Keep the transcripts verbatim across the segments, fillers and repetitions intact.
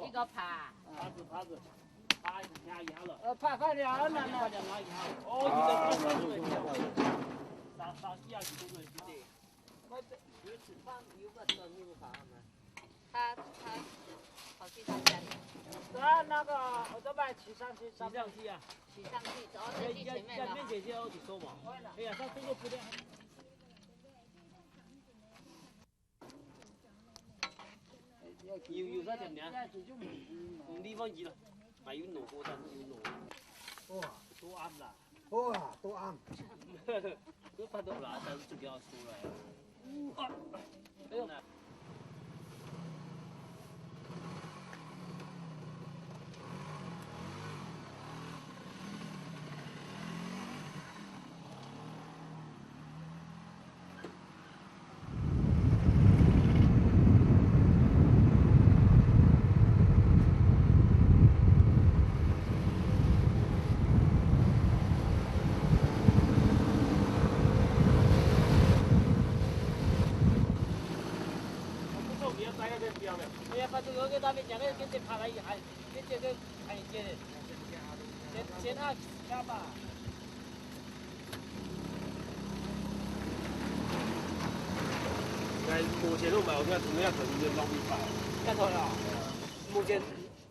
一个爬。爬子，爬子，爬一下压了。呃，爬快点，慢慢。快点拿压了。哦，你的爬子，啥，啥，下去都对，对。 他，他跑去他家里。啊，那个，我都把它骑上去，上面。骑上去啊。骑上去，然后再去前面了。要，要，要面前就要去收嘛。哎呀，他这个不对。有，有啥讲呢？有地方移了，还有挪过，但是有挪。哇，都暗了。 哇，都暗。都看到了，但是就不要说了。哎呦。 哎呀，把这个给他们讲的，跟这爬了一下，跟这个还有接的，前，前二十吧。 應該無錢都買，我現在同人家等於浪費飯。該當然啊，目前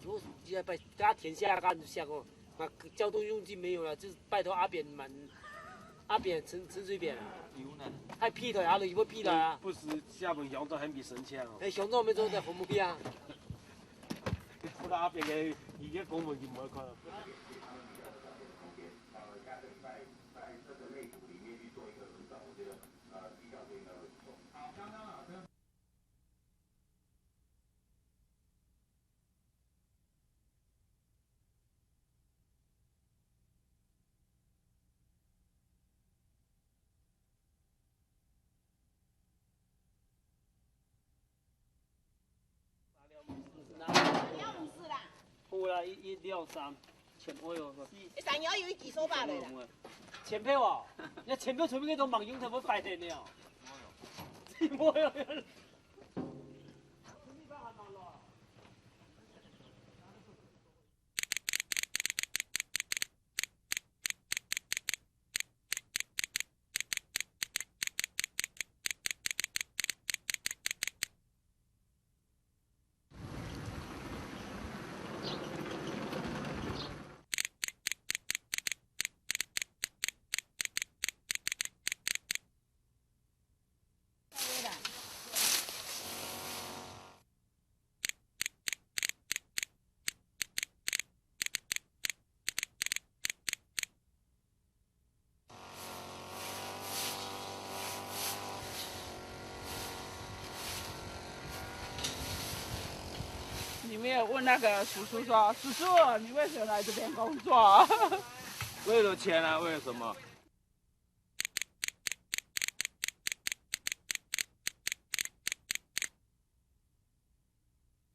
我也被大家填下來，剛才講，那交通用地沒有了，就是拜託阿扁買，阿扁陳，陳水扁啊，有呢。還批的啊，有沒有批的啊？不時下午揚州還比神強哦。哎，揚州沒做在紅木批啊。不然阿扁个，伊个公文就無看。有啦，一，一两三，全部有。你三幺有一几手把的啦？全票哦，那全票全部都盲用，全部摆在那哦。没有。那个叔叔说：“叔叔，你为什么来这边工作？”为了钱啊，为了什么？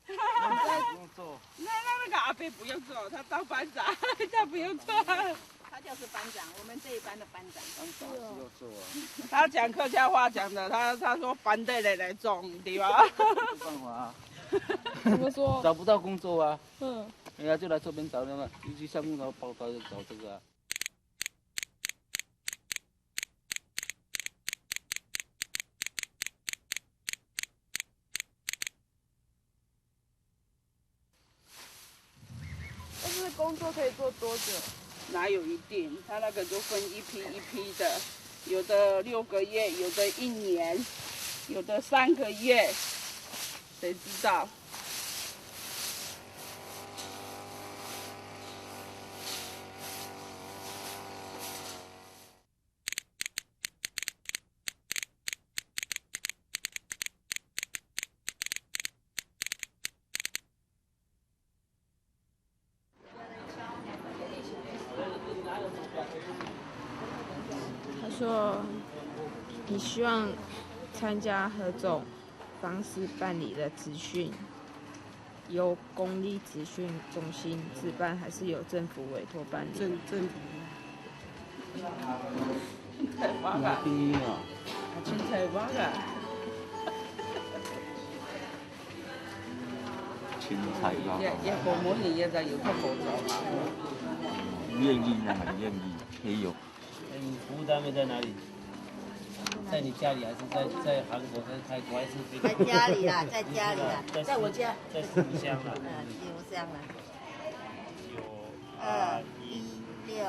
不用做。那那那个阿伯不用做，他当班长，他不用做。他就是班长，我们这一班的班长。班长是要做啊。他讲客家话讲的，他他说班队的来种，对吧？没办法啊。怎么说？找不到工作啊。嗯。人家就来这边找那个，尤其像那个报道就找这个啊。那这个工作可以做多久？哪有一定？他那个就分一批一批的，有的六个月，有的一年，有的三个月，谁知道？他说：“你希望参加何种方式办理的职训？由公立职训中心自办，还是由政府委托办理？”政政府。清采花啊。清采花啊。清采花。也也，公务员也在有个口罩嘛。愿意啊，愿意，也有。那你服务单位在哪里？在你家里，还是在在韩国，还是泰国，还是菲律宾？在家里啦，在家里啦，在在我家。在思乡啦。嗯，思乡啦。九二一六。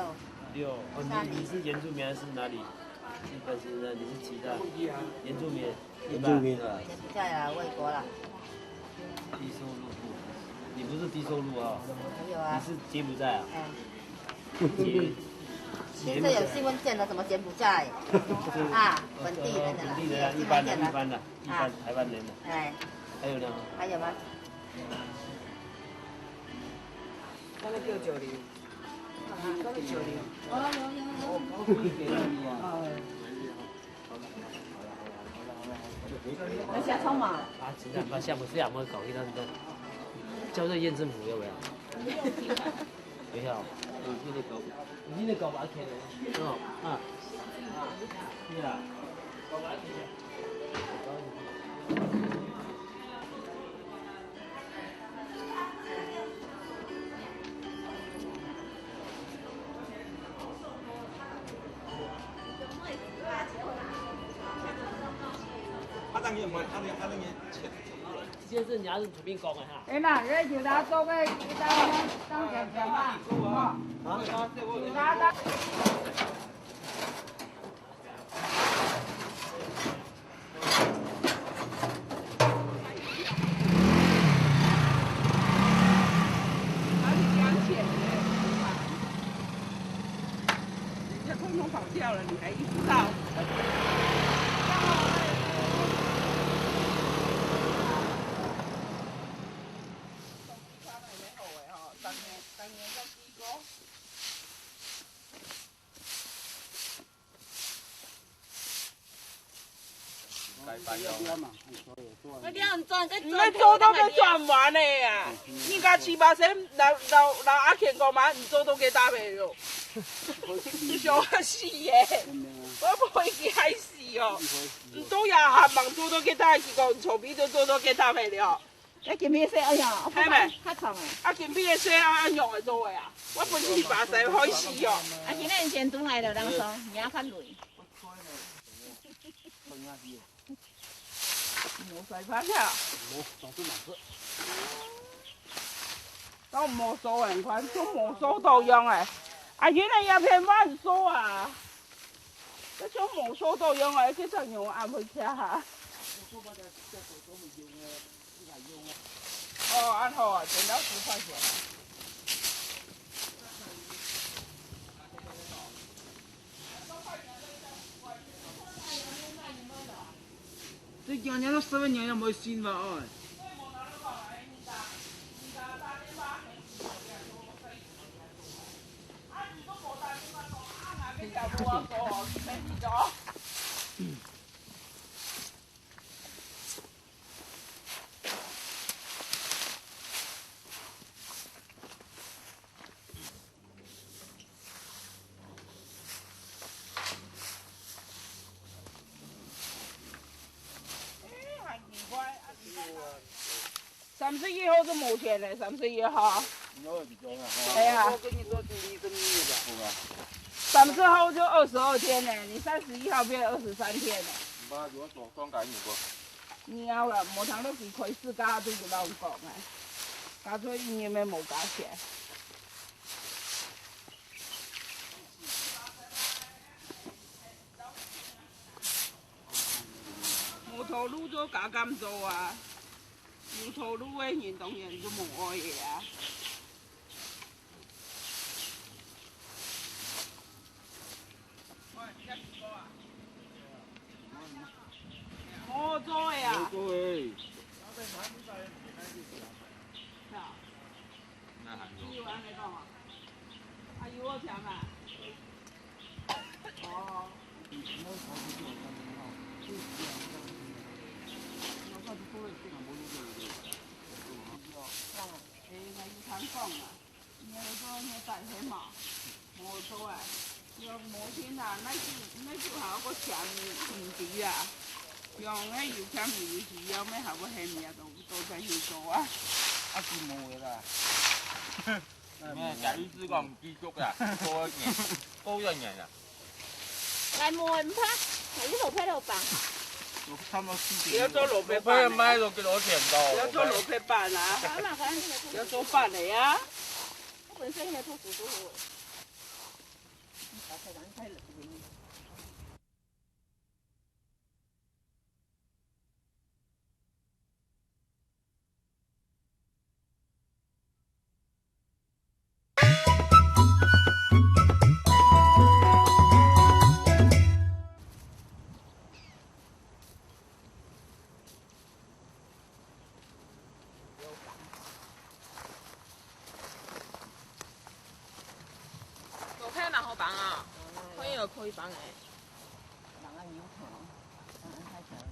六。哦，你你是原住民还是哪里？是本省人，你是其他原住民。原住民啊。柬埔寨啊，外国啦。低收入户，你不是低收入啊？没有啊。你是柬埔寨啊？哎。新社有新闻见了，什么柬埔寨？啊，本地人的啦，本地人啊，一般的，一般的，一般台湾人的。哎。还有呢？还有吗？那个六九零，那个九零。哦，有有有。那下窗嘛。啊，真的，那下不是也没搞一段的，叫做验证符要不要？不要。嗯，现在搞，你现在搞不 OK 的。哦，啊，对啦。 先生，你还是随便讲的哈。哎嘛，这有他做个，当当讲讲嘛，哈。有他当。人家通通跑掉了，你还一直到。你们做都没做完的呀，你个七八千，老老老阿乾讲嘛，你做都给大朋友，笑死耶！我不会给害死哦，你都要还忙做都给大，讲臭屁都做都给大朋友。 哎，今天说，哎呀，太慢。太长了。啊，今天个说啊，用个做个啊，我本身把谁欢喜哦。啊，现在以前都来了，人说你要看雷。没水发票。没，总是没事。当没收很快，就没收到用哎。啊，原来要骗万收啊。 这种没收到用啊，这种用啊，回家哈。哦，按好啊，剪到十块钱啊。这娘娘都十分年了，没新了哦。十一号就無錢了，三十一號。你要比較啊，哎呀，我给你做生意，生意的。好吧。三十号就二十二天了，你三十一号變二十三天了。你把我做双改你不？你要了，無通都幾開始，剛剛就有老公哎，他说一年没冇加钱。 無頭路就加減做啊，有頭路个人當然就無愛个啊。無做个啊。無做个。是啊。 那還有。你有按呢講啊？啊，有我聽啊。哦。哎，那有通講啊，你那個你帶黑嘛，無錯啊。 有無錢啊，那就，那就還愛過錢，毋知啊。用該有錢有時，要麼還愛喊人家都，都在去做啊。啊，就無个啦。咩？假如是講繼續啦，過一年，過一年啦。來無毋怕，還有老配老板。有差不多四點。不要做老配老板呢。老配賣了幾多錢都？不要做老配板啊。不要做板的呀。我本身也做主厨。 做開蠻好幫啊，可以有可以幫誒。人啊有糖，人啊太小了。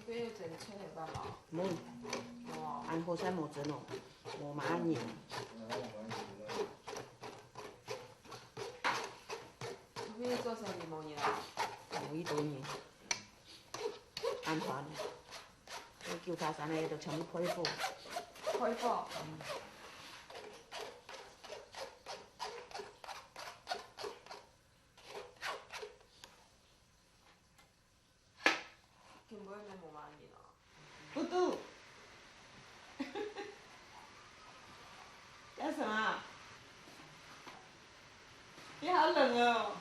這個有整切个吧？無，哦。恁好勢無整哦，無嘛恁嚴。這個做生意無年啊？無幾多年。恁煩。 你九台山个都全部配貨。配貨。嗯。根本就無麼人哦。嘟嘟。幹什麼？你好冷哦。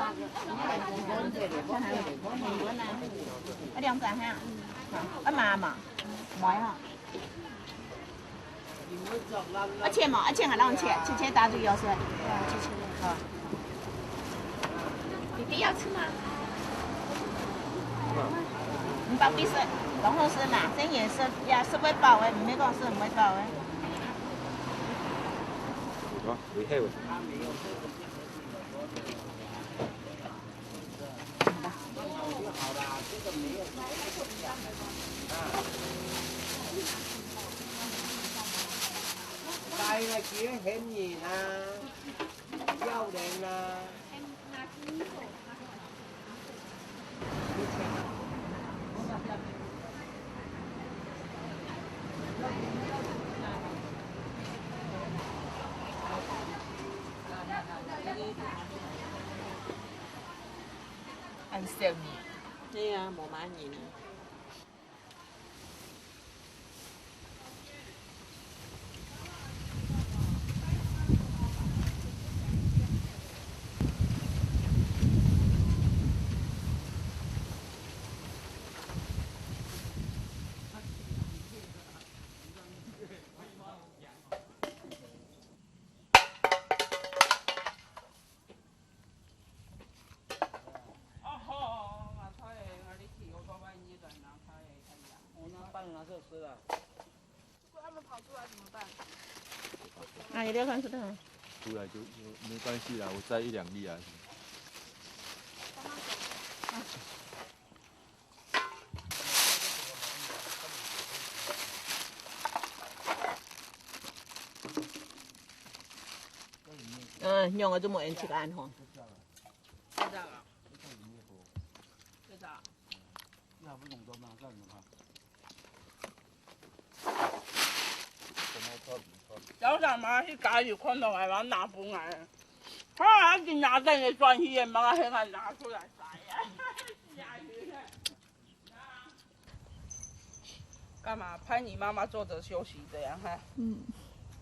啊，兩隻哈，啊，媽媽，買哈。啊，切嘛，啊，切啊，讓切，切切打就有事。啊，切切。好。弟弟要吃嗎？你爸比是，然后是嘛，这也是呀，是会饱哎，没讲是很会饱哎。好，we have。帶那幾個嫌疑啊，要人啊。 恁少年。係啊，無麼人啊。 哦吼，拿出來，拿你去，我爸爸你轉拿出來，看一下。我拿飯拿去吃了。如果他們跑出來怎麼辦？那你不要看吃的。出來就没关系啦，我摘一两粒啊。帮他走。 嗯，用个这么安静个安吼。知道了。知道。早上嘛，去家己看到个，然后拿分个。后来一拿等个转去，也没个，很难拿出来晒啊。 干嘛？拍你妈妈坐着休息这样哈？嗯。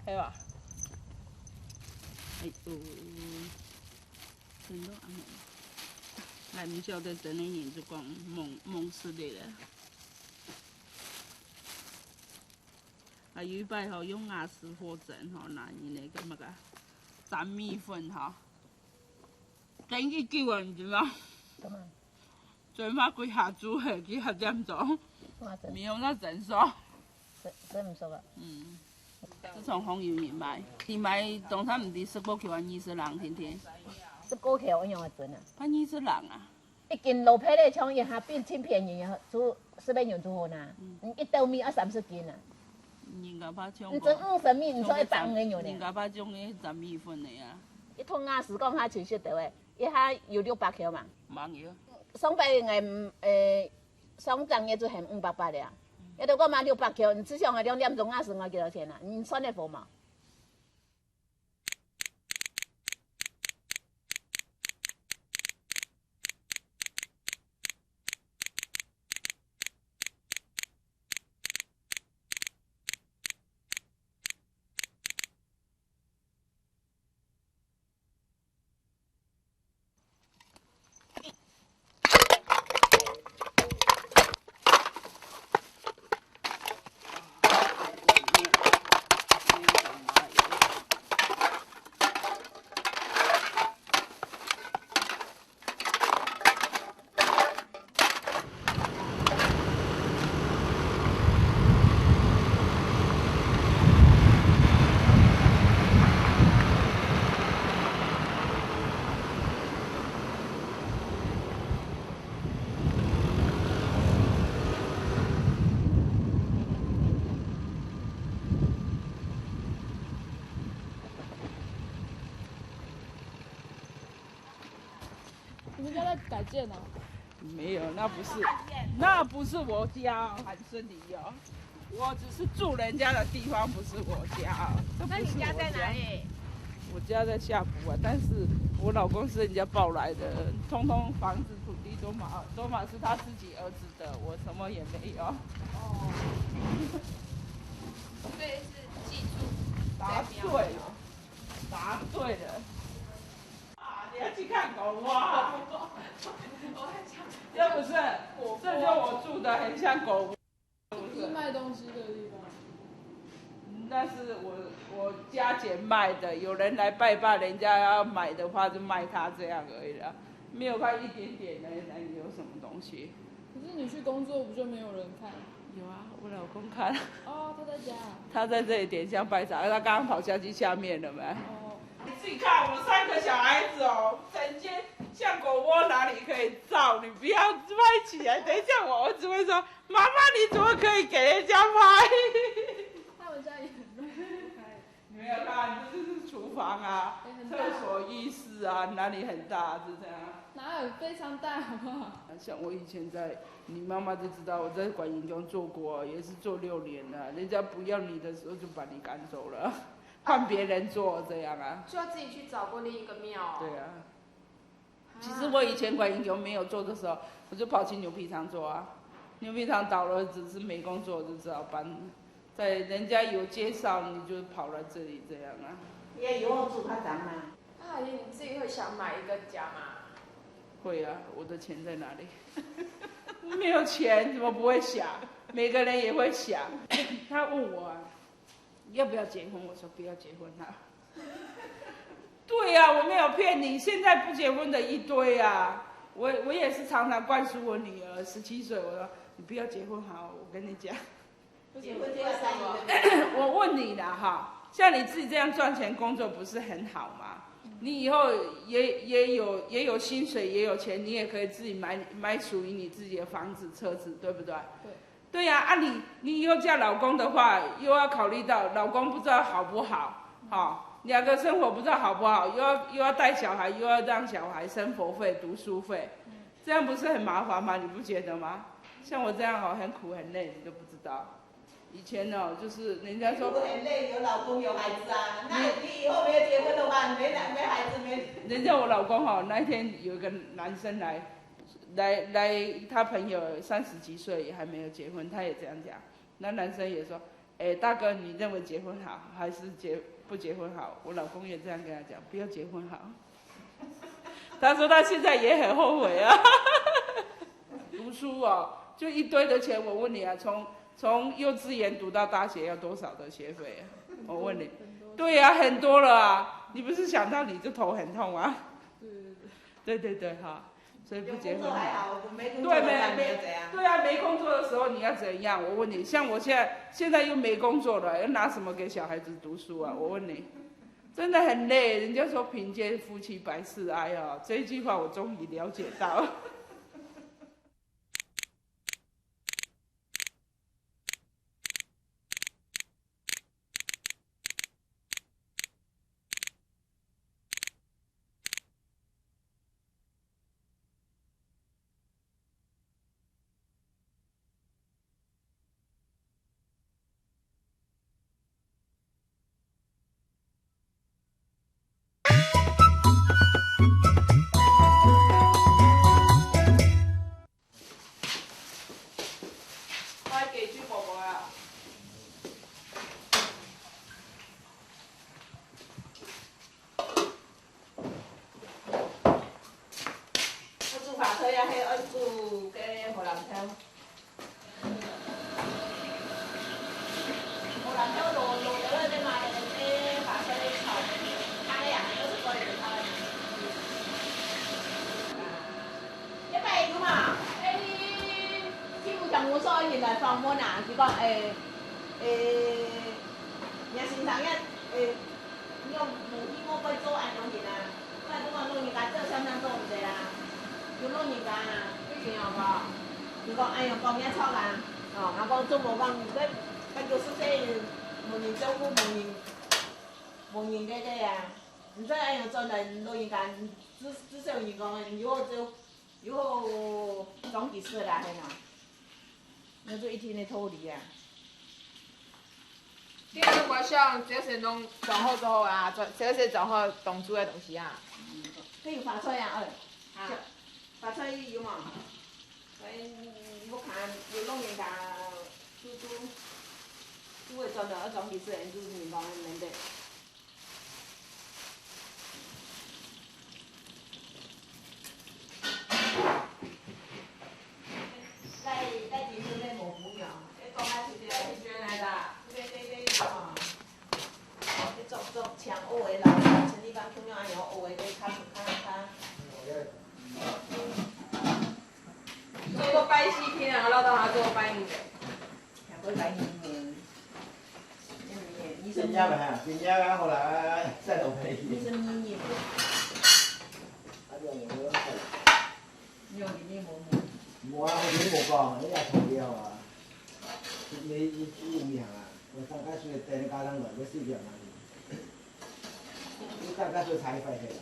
对吧？哎呦，真的啊。来，毋晓得真个人就讲懵懵死的了。啊，有一擺吼，用牙齿或者吼，拿你那个那个斩米粉吼，等于救人，你知道吗？干嘛？ 最怕佢下晝係幾下點鐘，哇，真，沒有那診所。真，真毋熟啊。嗯，自從紅油你買，你買當初毋知十個球還二十零，天天。十個球，我用个準啊。怕二十零啊。一斤落配咧，像一下變千片一樣，就十个銀就好啦。嗯。你一斗米要三十斤啊。人家怕像你準五十米，你說一百五个銀呢？人家怕像个斩米粉个呀。一桶牙齒講下其實對个。 一下有六百箍嘛。吂有。上擺个，呃，上正月就喊五百八了啊。也都講嘛六百箍，你試想下兩點鐘牙齒愛幾多錢啊？你算得好無？ 你们家在改建哦？没有，那不是，那不是我家哦，还是你哦。我只是住人家的地方，不是我家哦。这不是我家。那你家在哪里？我家在下铺啊，但是我老公是人家抱来的，通通房子土地都嘛都嘛是他自己儿子的，我什么也没有。哦，所以是寄住在苗栗。答对了，答对了。要去看狗窝啊？我很想，要不是，这就我住的很像狗窝。不是卖东西的地方。那是我我加减卖的，有人来拜拜，人家要买的话就卖他这样而已啦，没有看一点点的，那有什么东西？可是你去工作不就没有人看？有啊，我老公看。哦，他在家啊。他在这里点香拜茶，他刚刚跑下去下面了没？哦。你自己看，我三个小孩子哦，整间像狗窝，哪里可以照？你不要卖起来，等一下我儿子会说：“妈妈，你怎么可以给人家拍？”他们家也很乱。你没有看，这就是厨房啊，也很大。厕所、浴室啊，哪里很大，就这样。哪有非常大，好不好？像我以前在，你妈妈就知道我在观音宫做过，也是做六年了。人家不要你的时候就把你赶走了，换别人做这样啊。就要自己去找过另一个庙。对啊。其实我以前观音宫没有做的时候，我就跑去牛皮厂做啊。牛皮厂倒了，只是没工作，就只好搬。在人家有介绍，你就跑来这里这样啊。你也有住较长嘛？啊，你自己会想买一个家吗？会啊，我的钱在哪里？没有钱怎么不会想？每个人也会想。他问我啊，要不要结婚？我说不要结婚啊。对呀，我没有骗你，现在不结婚的一堆啊。我我也是常常灌输我女儿，十七岁，我说你不要结婚好，我跟你讲。结婚就要三年的。我问你啦哈，像你自己这样赚钱工作不是很好吗？你以后也也有也有薪水也有钱，你也可以自己买买属于你自己的房子车子，对不对？对。对呀，啊你你又嫁老公的话，又要考虑到老公不知道好不好，哈，两个生活不知道好不好，又要又要带小孩，又要让小孩生活费、读书费，这样不是很麻烦吗？你不觉得吗？像我这样哦，很苦很累，你都不知道。以前哦，就是人家说，我很累，有老公有孩子啊。那你以后没有结婚的话，没男没孩子没。人家我老公哈，那一天有一个男生来，来来，他朋友三十几岁还没有结婚，他也这样讲。那男生也说，哎，大哥，你认为结婚好还是结不结婚好？我老公也这样跟他讲，不要结婚好。他说他现在也很后悔啊。读书哦，就一堆的钱，我问你啊，从从幼稚园读到大学要多少的学费啊？我问你。对呀，很多了啊！你不是想到你就头很痛啊？对对对哈，所以不结婚。有工作还好，我没工作的话，对，没没没有怎样。对啊，没工作的时候你要怎样？我问你，像我现在现在又没工作了，要拿什么给小孩子读书啊？我问你，真的很累。人家说贫贱夫妻百事哀哦，这一句话我终于了解到。愛煮花菜啊，還愛煮該荷蘭豆。 一擺有嘛？欸，你，你去有聽我說人來訪問啊？佢講，欸，欸，若先生也，欸，你講無去過，過做恁樣人啊？ 𠊎就講老人家照相相做毋得啊，有老人家啊。以前有無？佢講哎喲，講也錯啊，吼，啊講做無講，該該九十歲無人照顧，無人無人个个啊，毋使哎喲轉來老人家，至至少有人講，有好照 有好裝幾歲啦，係喏。那就一定个道理啊。今天晚上這些攏裝好就好啊，裝這些裝好當晝个東西啊。還有花菜啊，哎，啊。花菜有無？哎，我看有老人家，就就就會裝的，要裝幾歲，就人講免得。来年年，你什么年？你什么年？今年吧，今年啊，好啦，再等一年。你什么年？啊，对，我你有你没有？无啊，我跟你无讲，你也同意啊。你你你有影啊？我上个月等你家长来，我四点嘛。你上个月才回去。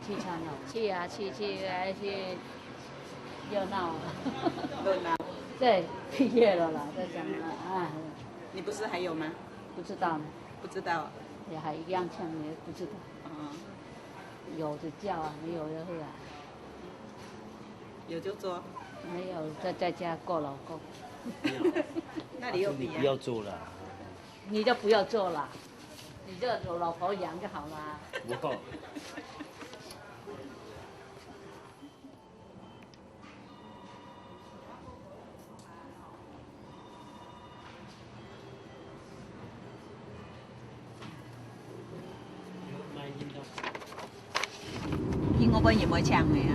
去唱哦，去啊，去，去，哎，去热闹啊。热闹。对，毕业了啦，在想啊，哎。你不是还有吗？不知道呢。不知道。也还一样唱，也不知道。哦。有的叫啊，没有的喝啊。有就做。没有，在，在家顾老公。那你有比啊？你不要做了。 你就不要做了，你就有老婆养就好了。不够。去外背也無請个啊，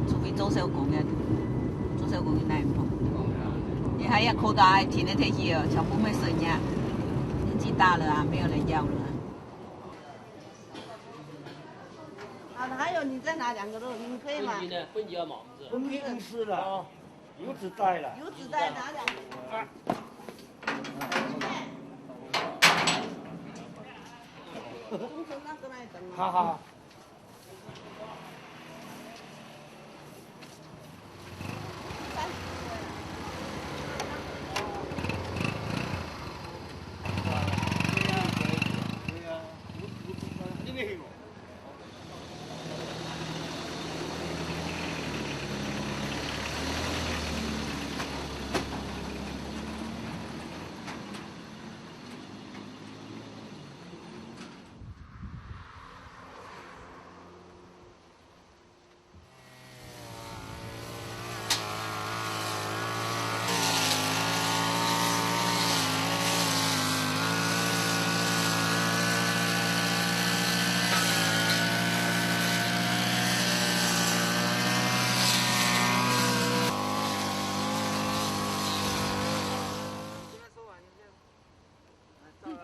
除非做小工个，做小工个哪會無？你還要扣打，還停得退去哦，全部會收人家，年紀大了啊，沒有人要了啊。啊，還有你再拿兩個肉，你可以嗎？分佢呢，分佢啊嘛，毋使。分佢毋使啦，哦，有紙袋啦。有紙袋拿兩個。啊。 好好好。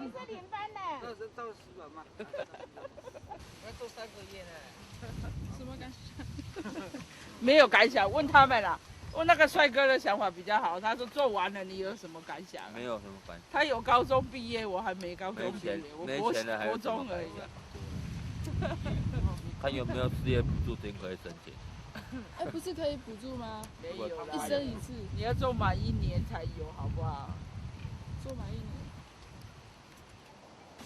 你是领班呢？这是造死板嘛。我要做三个月呢。什么感想？没有感想，问他们啦。问那个帅哥的想法比较好，他说做完了你有什么感想啊？没有什么感想。他有高中毕业，我还没高中毕业，没钱，我国，没钱了还有什么感想？国中而已。看有没有失业补助金可以申请。哎，不是可以补助吗？没有啦，一生一次。你要做满一年才有，好不好？做满一年。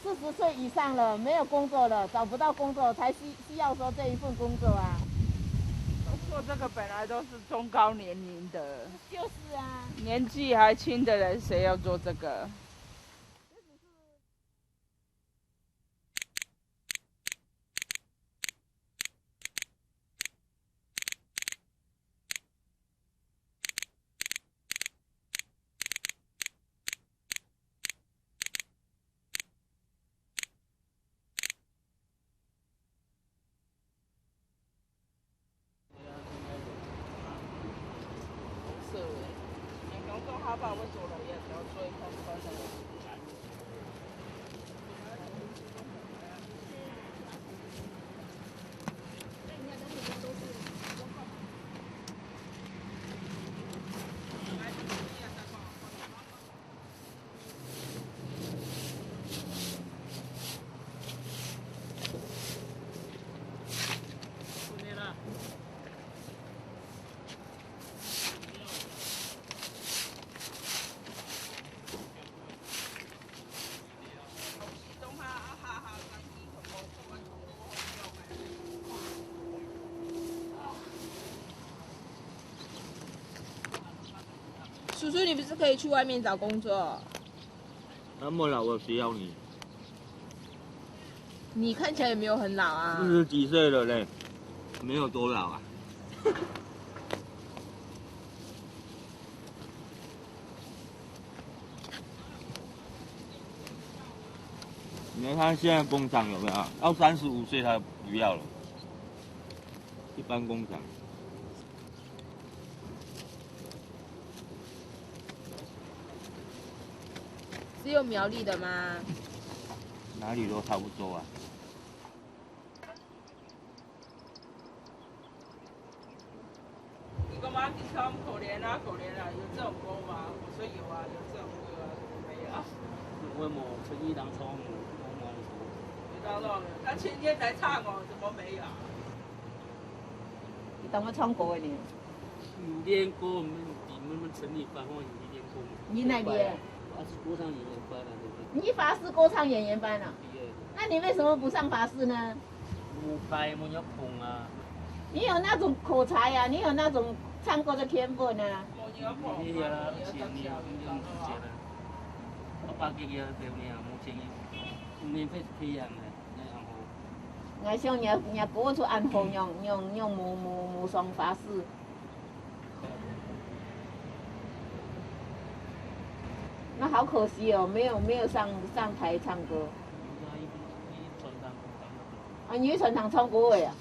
四十岁以上了，没有工作了，找不到工作，才需，需要说这一份工作啊。做这个本来都是中高年龄的，就是啊。年纪还轻的人，谁要做这个？所以你不是可以去外面找工作？那么老了谁要你？你看起来也没有很老啊。四十几岁了嘞，没有多老啊。你看他现在工厂有没有？要三十五岁他不要了，一般工厂。 只有苗栗的吗？哪里都差不多啊。你干嘛？你唱可怜啊，可怜啊，有这种歌吗？我说有啊，有这种歌啊，怎么没有？我无诚意当初我我我有当初，他前天才唱哦，怎么没有？你等我唱歌的呢？ 有练过，你们你们成立班后有练过吗？你哪里？法式歌唱演员班啊，对不对？你法式歌唱演员班啊？毕业的。那你为什么不上法式呢？无牌，没有捧啊。你有那种口才啊，你有那种唱歌的天分啊。没有捧啊，没有捧啊。我爸给个表演，没建议，免费培养的，那然后。 𠊎想若若哥就恁好，仰仰仰無無無上法式。那好可惜哦，沒有沒有上上台唱歌。啊，你去傳統唱歌的啊？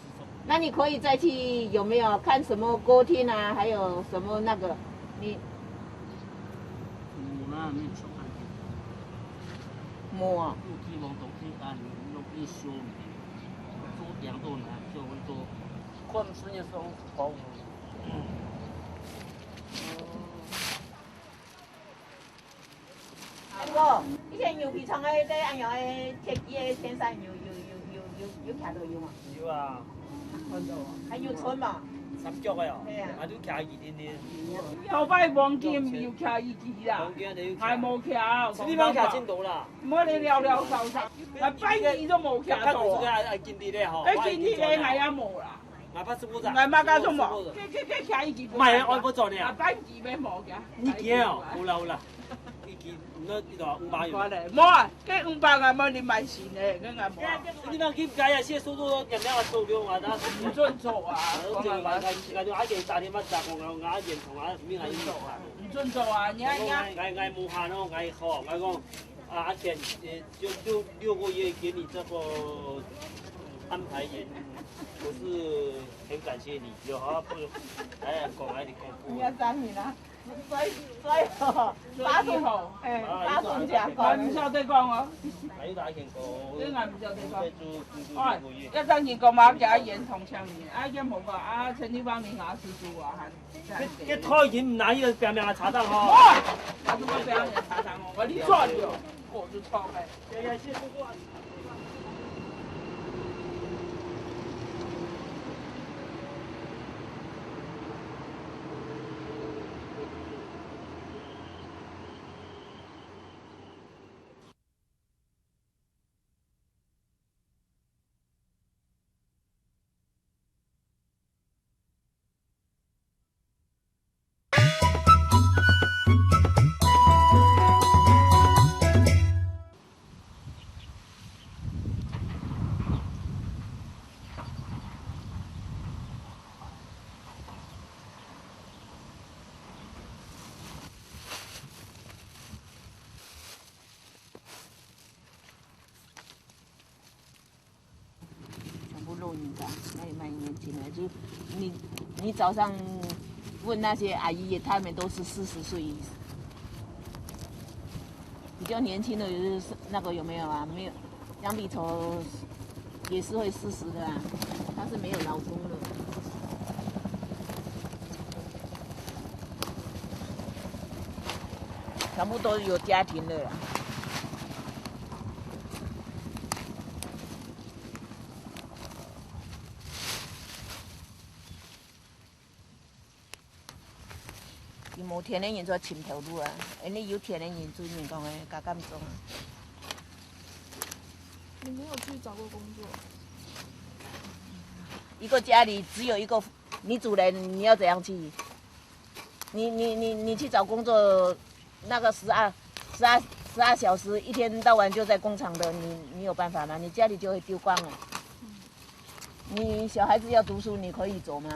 那你可以再去有沒有看什麼歌廳啊？還有什麼那個？你無啦，沒有去看過。無啊。有去往東去看，有去修理。 做點做難，就會做。看孫的時候，保姆。阿哥，以前牛皮廠个在恁樣个設計个天山有有有有有有徛到有嗎？有啊，看到啊。還有村嗎？三腳个哦，係啊。還有徛一點點。頭擺黃金有徛一支啦，黃金的有徛。還無徛，這地方徛真多啦。莫你聊聊騷騷。 啊，拜二都無徛到啊。看到這個愛，愛今日的吼，哎，今日的𠊎也無啦。𠊎怕食不着。𠊎嘛講做無，這這這徛一支。買愛不做呢？啊，拜二也無徛。你驚哦？有啦有啦，一支，那一條五百元。無啊，這五百元無你買新的，這𠊎無啊。你那去改啊，先收收，兩兩啊，收六啊，那。毋准做啊，講啊，𠊎𠊎𠊎就阿健打電話打講，𠊎阿健同阿明阿英。毋准做啊，你啊你啊。𠊎𠊎無閒哦，𠊎好，𠊎講。 啊，阿健，呃，就六六个月給你這個安排也，我是很感謝你，有好好不，哎，講來你講。你要讚你啦，所以所以哦，打從哎，打從家講。𠊎毋曉得講哦，還有打健康，這𠊎毋曉得講。在做工作六個月。哎，要讚你講嘛，給他延長兩年，啊，也無講啊，陳立芳你拿出租啊，還。 這這拖已經毋拿去，拼命查檔吼。哇！拿出去拼命查檔哦，𠊎你錯了，我就錯了。全部老人家，哪有買年輕的？就你，你早上問那些阿姨，他們都是四十歲以上。比較年輕的，就是那個有沒有啊？沒有，楊筆頭也是會四十的啊，他是沒有老公了。全部都有家庭的啦。 佢無田个人就尋頭路啊，恁呢有田个人就人講个加減種啊。你沒有去找過工作？一個家裡只有一個女主人，你要怎樣去？你你你你去找工作，那个十二十二十二小时，一天到晚就在工厂的，你你有办法吗？你家里就会丢光了。你小孩子要读书，你可以走吗？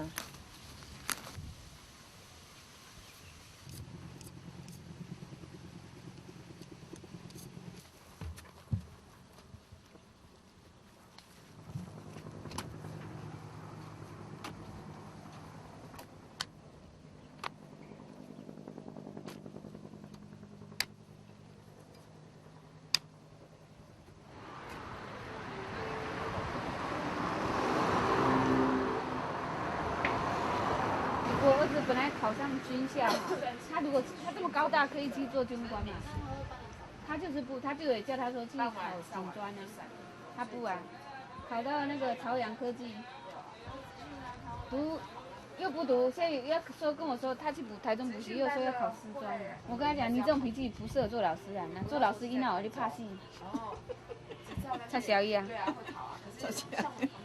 我儿子本来考上军校嘛，他如果他这么高大，可以去做军官嘛。他就是不，他就有叫他说去考警专啊，他不啊，考到那个朝阳科技，读又不读，现在要说跟我说他去补台中补习，又说要考师专。我跟他讲，你这种脾气不适合做老师啊，那做老师一闹我就怕死。蔡小一啊，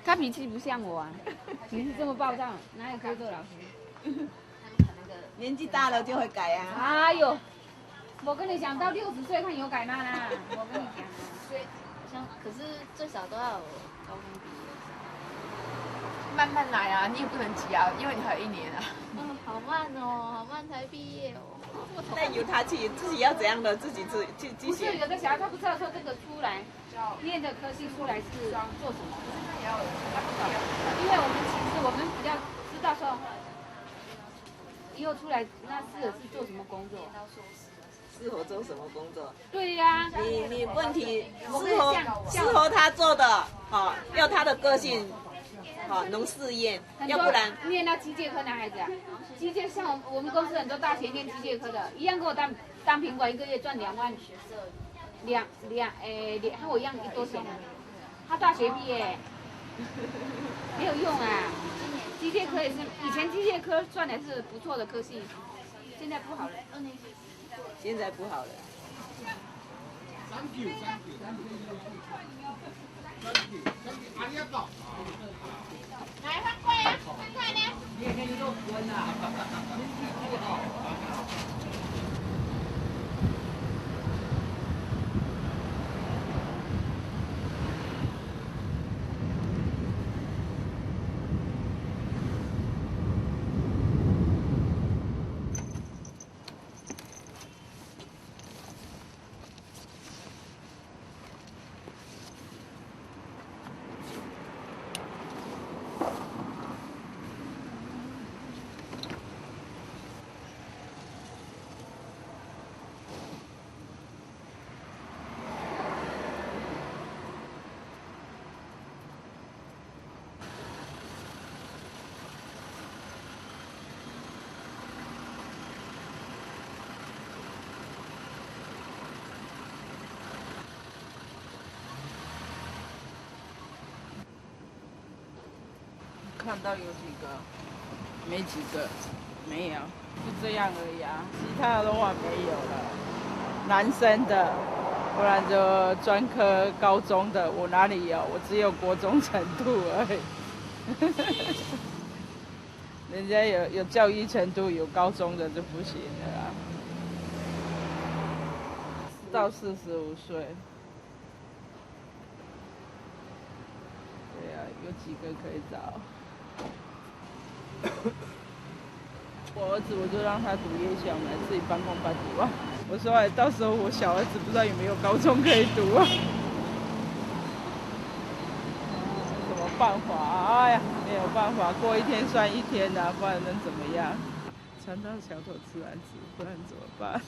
他脾气不像我啊，脾气这么暴躁，哪有可以做老师？年纪大了就会改啊。哎呦，我跟你讲，到六十岁看有改吗啦？我跟你讲啊，像可是最少都要有高中毕业。慢慢来啊，你也不能急啊，因为你还有一年啊。嗯，好慢哦，好慢才毕业哦。那由他去，自己要怎样的，自己自去去不是写。有的小孩他不知道说这个出来念的科系出来是做什么，因为我们其实我们比较知道说以后出来那适合是做什么工作。适合做什么工作？对呀、你你问题适合适合他做的，好、要他的个性，好、能适应，很要不然多念到机械科男孩子啊，机械像我们我们公司很多大学念机械科的，一样跟我当当品管，一个月赚两万，两两诶，两和我一样多钱啊。他大学毕业，没有用啊。机械科也是，以前机械科赚的是不错的科系，现在不好了。现在不好了。看到有几个，没几个，没有，就这样而已啊。其他的话没有了。男生的，不然就专科高中的，我哪里有？我只有国中程度而已。人家有有教育程度，有高中的就不行了啦。到四十五岁。对啊，有几个可以找？我儿子我就让他读夜校嘛，自己半工半读啊。我说哎，到时候我小儿子不知道有没有高中可以读啊。怎么办法啊？哎呀，没有办法，过一天算一天啊，不然能怎么样？船到桥头自然直，不然怎么办？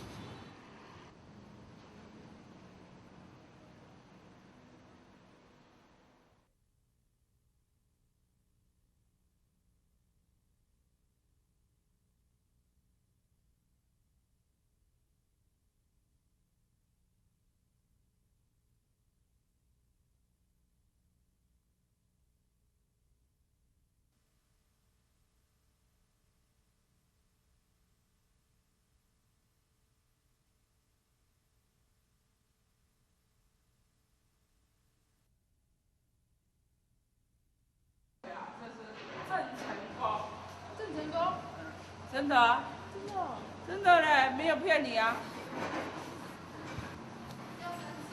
这是郑成功，郑成功，真的啊，真的哦。真的嘞，没有骗你啊。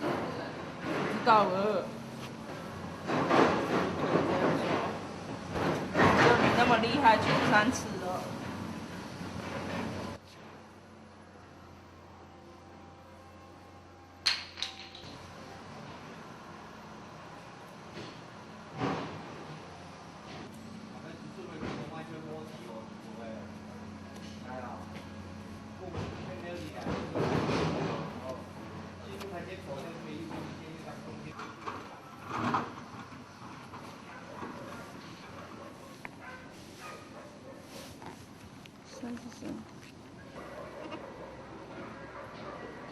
知道了。就你那么厉害，去三次了。 三十三。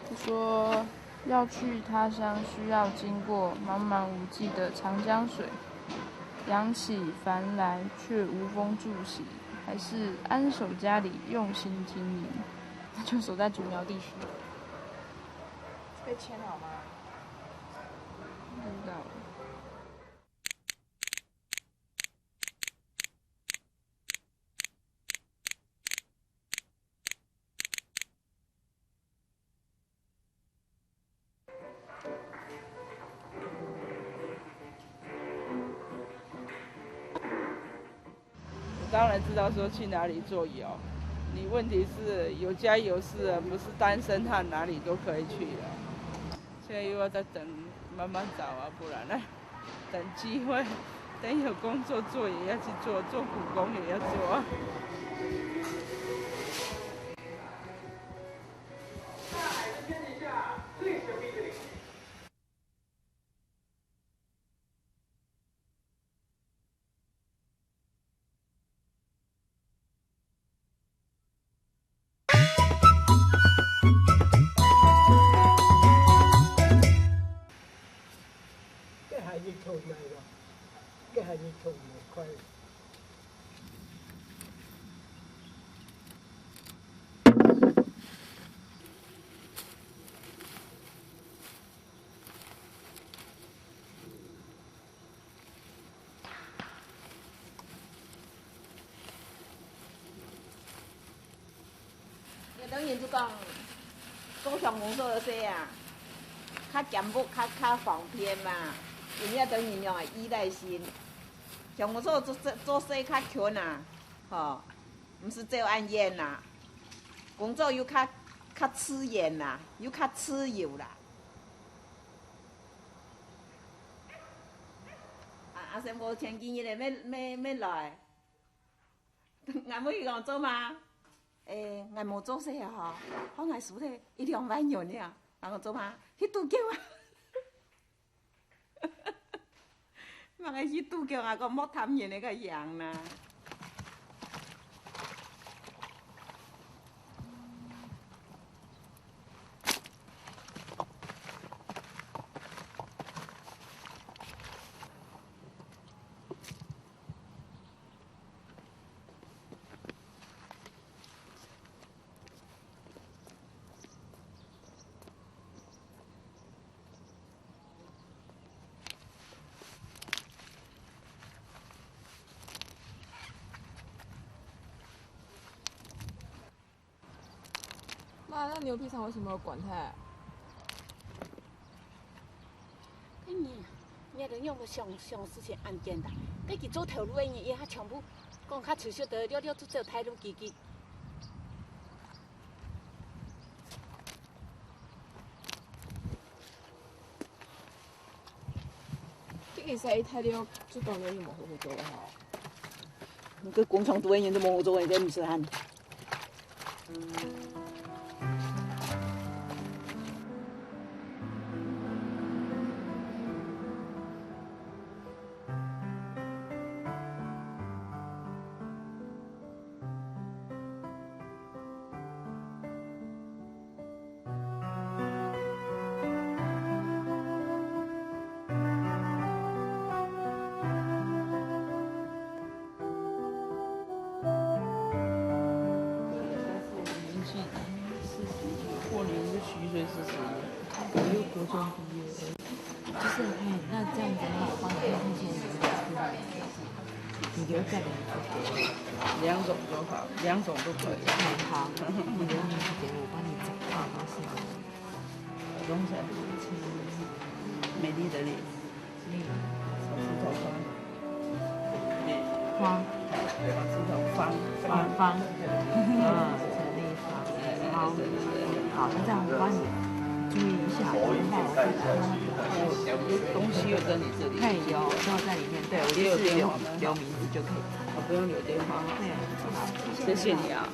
他说，要去他乡需要经过茫茫无际的长江水，扬起帆来却无风助洗，还是安守家里用心经营？那就守在竹苗地区。被签好吗？不知道。 我当然知道说去哪里做有，你问题是有家有室啊，不是单身汉哪里都可以去啊。现在又要再等，慢慢找啊，不然呢？等机会，等有工作做也要去做，做苦工也要做啊。有兜人就讲，做乡公所个事啊，较简朴，较，较方便嘛，因为有兜人用个依赖性。乡公所做事，做事较近啊，吼，毋使走恁远啊，工作又较，较自然啦，又较自由啦。 啊，阿生哥前几日咧，乜，乜，乜來。𠊎問佢講做麼个？欸，𠊎無做事啊吼，好𠊎輸忒一兩萬銀了。𠊎講做麼个？去賭博啊！麼个去賭博啊？講莫貪贏个，較贏啦。 媽，那牛皮厂為什麼要關它？哎呀，你都用不想，想事情恁簡單。該佢做頭路个人，一下全部講較抽象个，了了就走大路，佢，佢 這个生意大了，就當然就無好好做了吼。你个工廠肚个人都無好做，你真毋識閒。 过年就虚岁四十一，我又国中毕业了。就是，嘿，那这样子的话，我帮你看一些你们的出来。你留个名字给我。两种都好，两种都可以。很好，你留名字给我，我帮你找。好，谢谢。不用钱，美丽的丽，丽草字头方，丽，花草字头方，方方，嗯，陈丽芳。好，好，那这样我帮你注意一下，我帮我看看。我东西又在你这里。嘿，有，都在里面。对，我就是留留名字就可以。我不用留电话哈。对，谢谢你啊。